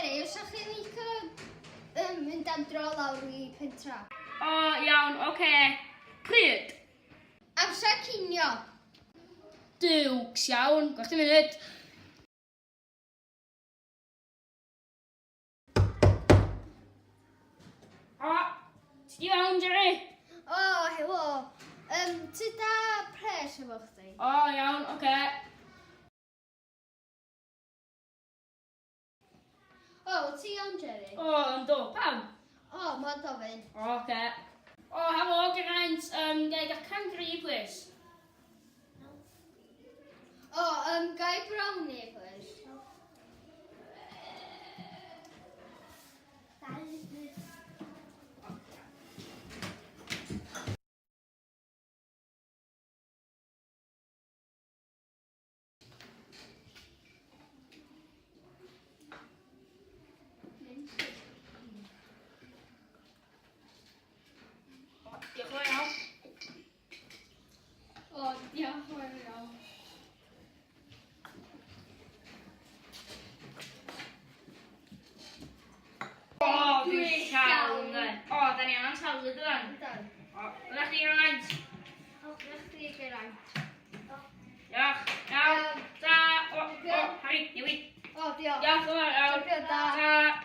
Jerry, os ydych chi'n licio mynd am dro lawr i pentra? O, iawn, oce. Okay. Pryd? Amser cinio. Duwcs, iawn. Gwch ti munud. O, ti di fewn, Jerry? O, helo. Ti da pres efo chdi? O, iawn, oce. Okay. O, ti iawn, Jerry? O, ynddo. Pam? O, mae'n gofyn. O, oce. O, helo, Geraint. Ga i gacan gri, please? O, ga i brownie, please? Diolch yn fawr iawn. O, diolch yn fawr iawn. O, dwi'n llawn. O, da ni angen talu dydan? Yndan. O, yna chdi, Geraint. O, na chdi, Geraint. Diolch. Iawn. Ta. O, o, Harry, newid. O, diolch. Diolch yn fawr iawn. Da. Ta.